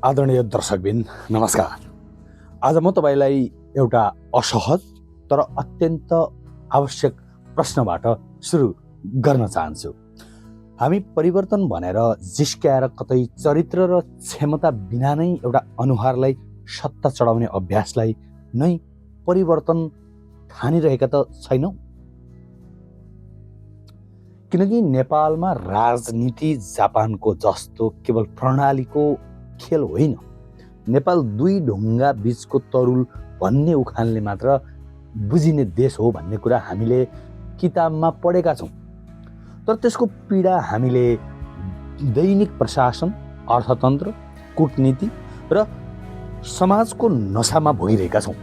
आदरणीय दर्शकबिन नमस्कार। आज म तपाईलाई एउटा असहज तर अत्यन्त आवश्यक प्रश्नबाट सुरु गर्न चाहन्छु। हामी परिवर्तन भनेर जिस्क्याएर कतै चरित्र र क्षमता बिना नै एउटा अनुहारलाई सत्ता चढाउने अभ्यासलाई नै परिवर्तन ठानिरहेका त छैनौँ। किनकि नेपालमा राजनीति जापानको जस्तो केवल प्रणालीको खेल होइन। नेपाल दुई ढुङ्गा बीचको तरुल भन्ने उखानले मात्र बुझिने देश हो भन्ने कुरा हामीले किताबमा पढेका छौँ। तर त्यसको पीडा हामीले दैनिक प्रशासन, अर्थतन्त्र, कूटनीति र समाजको नसामा भोगिरहेका छौँ।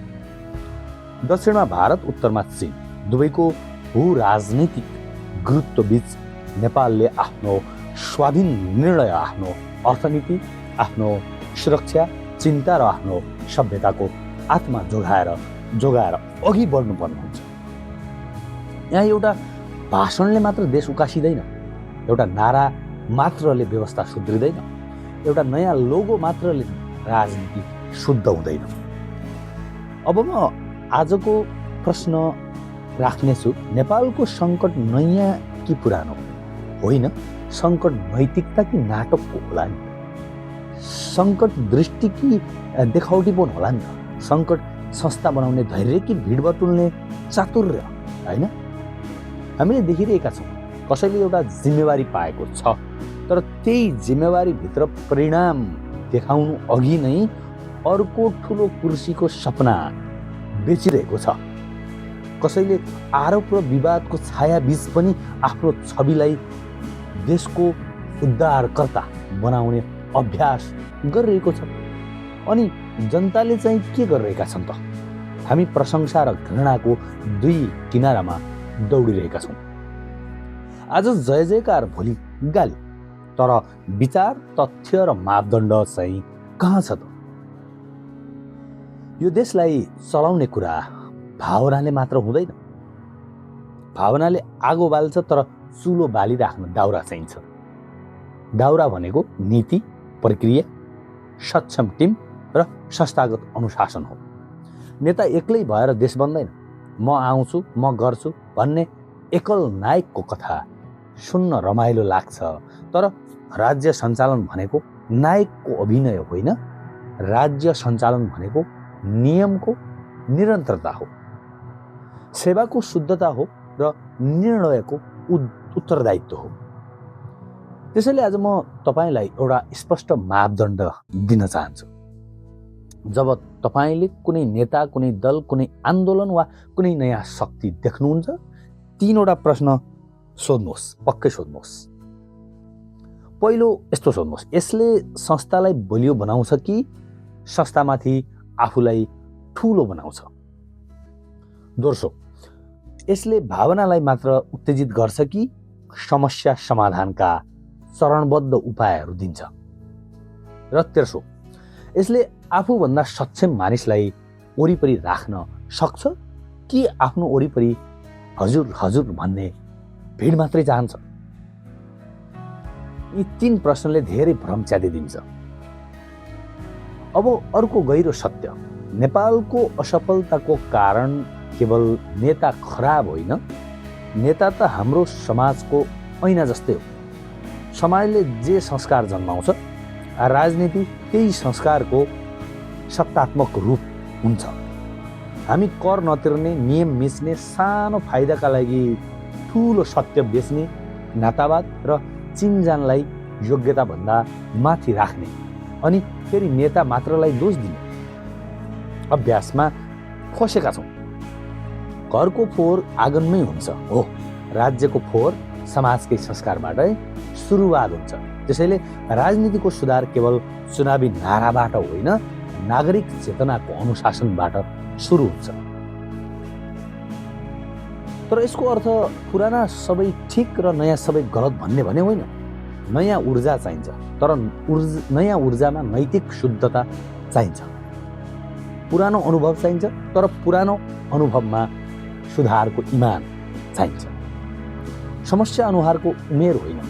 दक्षिणमा भारत, उत्तरमा चीन, दुवैको भू राजनीतिक गुरुत्वबीच नेपालले आफ्नो स्वाधीन निर्णय, आफ्नो अर्थनीति, आफ्नो सुरक्षा, चिन्ता र आफ्नो सभ्यताको आत्मा जोगाएर अघि बढ्नुपर्ने हुन्छ। यहाँ एउटा भाषणले मात्र देश उकासिँदैन, एउटा नारा मात्रले व्यवस्था सुध्रिँदैन, एउटा नयाँ लोगो मात्रले राजनीति शुद्ध हुँदैन। अब म आजको प्रश्न राख्नेछु, नेपालको सङ्कट नयाँ कि पुरानो होइन, सङ्कट नैतिकता कि नाटकको होला नि, सङ्कट दृष्टि कि देखावटीपन होला नि त, सङ्कट संस्था बनाउने धैर्य कि भिड बटुल्ने चातुर्य होइन। हामीले देखिरहेका छौँ कसैले एउटा जिम्मेवारी पाएको छ, तर त्यही जिम्मेवारीभित्र परिणाम देखाउनु अघि नै अर्को ठुलो कुर्सीको सपना बेचिरहेको छ। कसैले आरोप र विवादको छाया बीच पनि आफ्नो छविलाई देशको उद्धारकर्ता बनाउने अभ्यास गरिरहेको छ। अनि जनताले चाहिँ के गरिरहेका छन् त? हामी प्रशंसा र घृणाको दुई किनारामा दौडिरहेका छौँ। आज जय जयकार, भोलि गाली, तर विचार, तथ्य र मापदण्ड चाहिँ कहाँ छ त? यो देशलाई चलाउने कुरा भावनाले मात्र हुँदैन। भावनाले आगो बाल्छ, तर चुलो बालिराख्न दाउरा चाहिन्छ। दाउरा भनेको नीति, प्रक्रिया, सक्षम टिम र संस्थागत अनुशासन हो। नेता एक्लै भएर देश बन्दैन। म आउँछु, म गर्छु भन्ने एकल नायकको कथा सुन्न रमाइलो लाग्छ, तर राज्य सञ्चालन भनेको नायकको अभिनय होइन। राज्य सञ्चालन भनेको नियमको निरन्तरता हो, सेवाको शुद्धता हो र निर्णयको उत्तरदायित्व हो। त्यसैले आज म तपाईँलाई एउटा स्पष्ट मापदण्ड दिन चाहन्छु। जब तपाईँले कुनै नेता, कुनै दल, कुनै आन्दोलन वा कुनै नयाँ शक्ति देख्नुहुन्छ, तीनवटा प्रश्न सोध्नुहोस्, पक्कै सोध्नुहोस्। पहिलो यस्तो सोध्नुहोस्, यसले संस्थालाई बलियो बनाउँछ कि संस्थामाथि आफूलाई ठुलो बनाउँछ? दोस्रो, यसले भावनालाई मात्र उत्तेजित गर्छ कि समस्या समाधानका चरणबद्ध उपायहरू दिन्छ? र तेस्रो, यसले आफूभन्दा सक्षम मानिसलाई वरिपरि राख्न सक्छ कि आफ्नो वरिपरि हजुर हजुर भन्ने भिड मात्रै चाहन्छ? यी तीन प्रश्नले धेरै भ्रम च्यातिदिन्छ। अब अर्को गहिरो सत्य, नेपालको असफलताको कारण केवल नेता खराब होइन, नेता त हाम्रो समाजको ऐना जस्तै हो। समाजले जे संस्कार जन्माउँछ, राजनीति त्यही संस्कारको सत्तात्मक रूप हुन्छ। हामी कर नतिर्ने, नियम मिच्ने, सानो फाइदाका लागि ठुलो सत्य बेच्ने, नातावाद र चिनजानलाई योग्यताभन्दा माथि राख्ने अनि फेरि नेता मात्रलाई दोष दिने अभ्यासमा फसेका छौँ। घरको फोहोर आँगनमै हुन्छ हो, राज्यको फोहोर समाजकै संस्कारबाटै सुरुवात हुन्छ। त्यसैले राजनीतिको सुधार केवल चुनावी नाराबाट होइन, नागरिक चेतनाको अनुशासनबाट सुरु हुन्छ। तर यसको अर्थ पुराना सबै ठिक र नयाँ सबै गलत भन्ने भने होइन। नयाँ ऊर्जा चाहिन्छ, तर नयाँ ऊर्जामा नैतिक शुद्धता चाहिन्छ। पुरानो अनुभव चाहिन्छ, तर पुरानो अनुभवमा सुधारको इमान चाहिन्छ। समस्या अनुहारको उमेर होइन,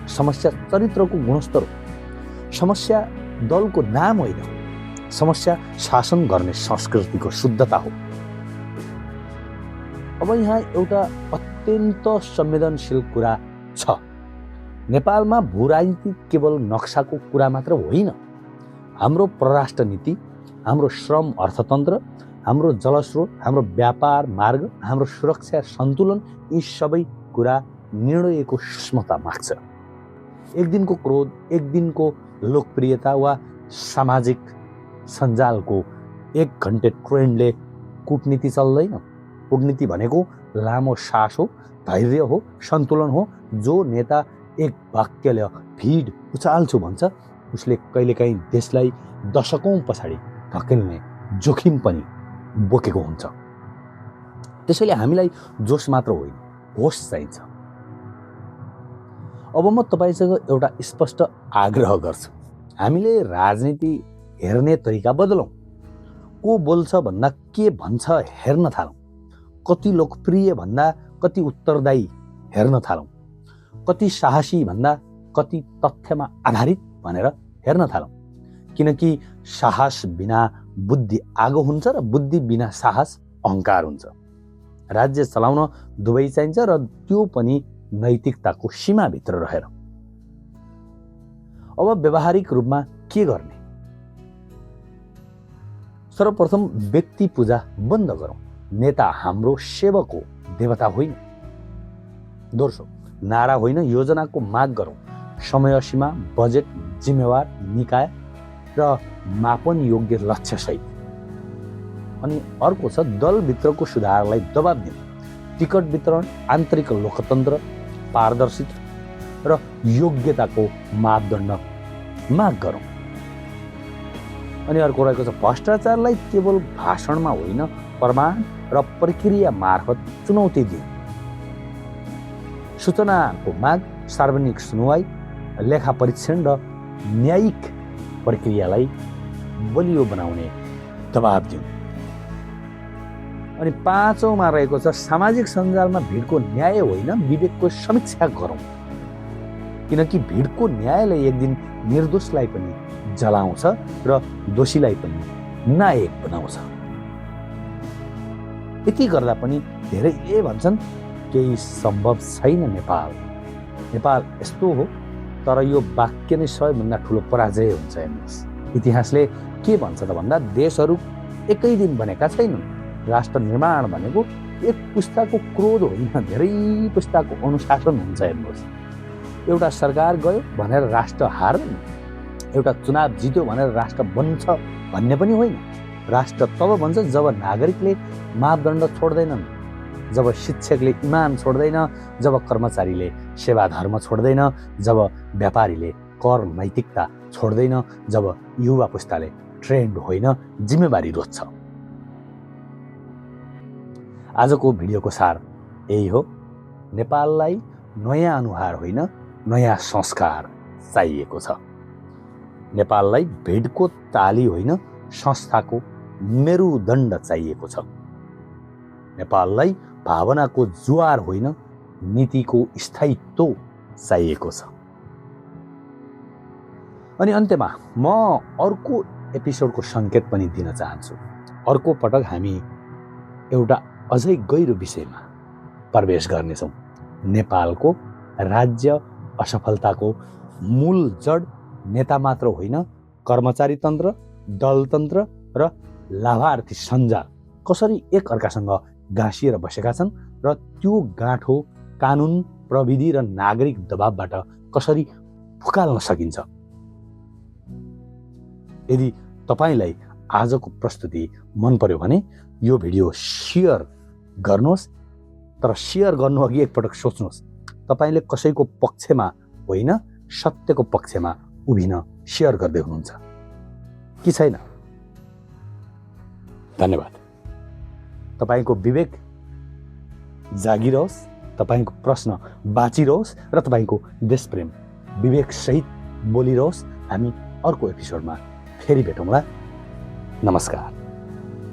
समस्या चरित्रको गुणस्तर हो। समस्या दलको नाम होइन, समस्या शासन गर्ने संस्कृतिको शुद्धता हो। अब यहाँ एउटा अत्यन्त संवेदनशील कुरा छ। नेपालमा भूराजनीति केवल नक्साको कुरा मात्र होइन। हाम्रो परराष्ट्र नीति, हाम्रो श्रम अर्थतन्त्र, हाम्रो जलस्रोत, हाम्रो व्यापार मार्ग, हाम्रो सुरक्षा सन्तुलन, यी सबै कुरा निर्णयको सूक्ष्मता माग्छ। एक दिनको क्रोध, एक दिनको लोकप्रियता वा सामाजिक सञ्जालको एक घन्टे ट्रेन्डले कूटनीति चल्दैन। कूटनीति भनेको लामो सास हो, धैर्य हो, सन्तुलन हो। जो नेता एक वाक्यले भिड उचाल्छु भन्छ, उसले कहिलेकाहीँ देशलाई दशकौँ पछाडि धकेल्ने जोखिम पनि बोकेको हुन्छ। त्यसैले हामीलाई जोस मात्र होइन, होस चाहिन्छ। अब म तपाईसँग एउटा स्पष्ट आग्रह गर्छु। हामीले राजनीति हेर्ने तरिका बदलौँ। को बोल्छ भन्दा के भन्छ हेर्न थालौँ। कति लोकप्रिय भन्दा कति उत्तरदायी हेर्न थालौँ। कति साहसी भन्दा कति तथ्यमा आधारित भनेर हेर्न थालौँ। किनकि साहस बिना बुद्धि आगो हुन्छ र बुद्धि बिना साहस अहङ्कार हुन्छ। राज्य चलाउन दुवै चाहिन्छ र त्यो पनि नैतिकताको सीमाभित्र रहेर। अब व्यावहारिक रूपमा के गर्ने? सर्वप्रथम व्यक्ति पूजा बन्द गरौँ। नेता हाम्रो सेवक हो, देवता होइन। दोस्रो, नारा होइन योजनाको माग गरौँ। समय सीमा, बजेट, जिम्मेवार निकाय र मापन योग्य लक्ष्य सहित। अनि अर्को छ दलभित्रको सुधारलाई दबाब दिनु। टिकट वितरण, आन्तरिक लोकतन्त्र, पारदर्शिता र योग्यताको मापदण्ड माग गरौँ। अनि अर्को रहेको छ भ्रष्टाचारलाई केवल भाषणमा होइन, प्रमाण र प्रक्रिया मार्फत चुनौती दिनु। सूचनाको माग, सार्वजनिक सुनवाई, लेखा परीक्षण र न्यायिक प्रक्रियालाई बलियो बनाउने दबाब दिनु। अनि पाँचौँमा रहेको छ सामाजिक सञ्जालमा भिडको न्याय होइन, विवेकको समीक्षा गरौँ। किनकि भिडको न्यायले एक दिन निर्दोषलाई पनि जलाउँछ र दोषीलाई पनि नायक बनाउँछ। यति गर्दा पनि धेरैले भन्छन् केही सम्भव छैन। नेपाल यस्तो हो, तर यो वाक्य नै सबैभन्दा ठुलो पराजय हुन्छ। हेर्नुहोस्, इतिहासले के भन्छ त भन्दा देशहरू एकै दिन बनेका छैनन्। राष्ट्र निर्माण भनेको एक पुस्ताको क्रोध होइन, धेरै पुस्ताको अनुशासन हुन्छ। हेर्नुहोस्, एउटा सरकार गयो भनेर राष्ट्र हार्दैन, एउटा चुनाव जित्यो भनेर राष्ट्र बन्छ भन्ने पनि होइन। राष्ट्र तब बन्छ जब नागरिकले मापदण्ड छोड्दैनन्, जब शिक्षकले इमान छोड्दैन, जब कर्मचारीले सेवा धर्म छोड्दैन, जब व्यापारीले कर नैतिकता छोड्दैन, जब युवा पुस्ताले ट्रेन्ड होइन जिम्मेवारी रोज्छ। आजको भिडियोको सार यही हो। नेपाललाई नयाँ अनुहार होइन, नयाँ संस्कार चाहिएको छ। नेपाललाई भिडको ताली होइन, संस्थाको मेरुदण्ड चाहिएको छ। नेपाललाई भावनाको जुवार होइन, नीतिको स्थायित्व चाहिएको छ। अनि अन्त्यमा म अर्को एपिसोडको सङ्केत पनि दिन चाहन्छु। अर्को पटक हामी एउटा अझै गहिरो विषयमा प्रवेश गर्नेछौँ। नेपालको राज्य असफलताको मूल जड नेता मात्र होइन, कर्मचारी तन्त्र, दलतन्त्र र लाभार्थी सञ्जाल कसरी एक अर्कासँग गाँसिएर बसेका छन् र त्यो गाँठो कानुन, प्रविधि र नागरिक दबावबाट कसरी फुकाल्न सकिन्छ। यदि तपाईलाई आजको प्रस्तुति मन पर्यो भने यो भिडियो सेयर गर्नुहोस्। तर सेयर गर्नु अघि एकपटक सोच्नुहोस्, तपाईले कसैको पक्षमा होइन, सत्यको पक्षमा उभिन सेयर गर्दै हुनुहुन्छ कि छैन? धन्यवाद। तपाईको विवेक जागिरहोस्, तपाईको प्रश्न बाँचिरहोस् र तपाईको देशप्रेम विवेक सहित बोलिरहोस्। हामी अर्को एपिसोडमा फेरि भेटौँला। नमस्कार।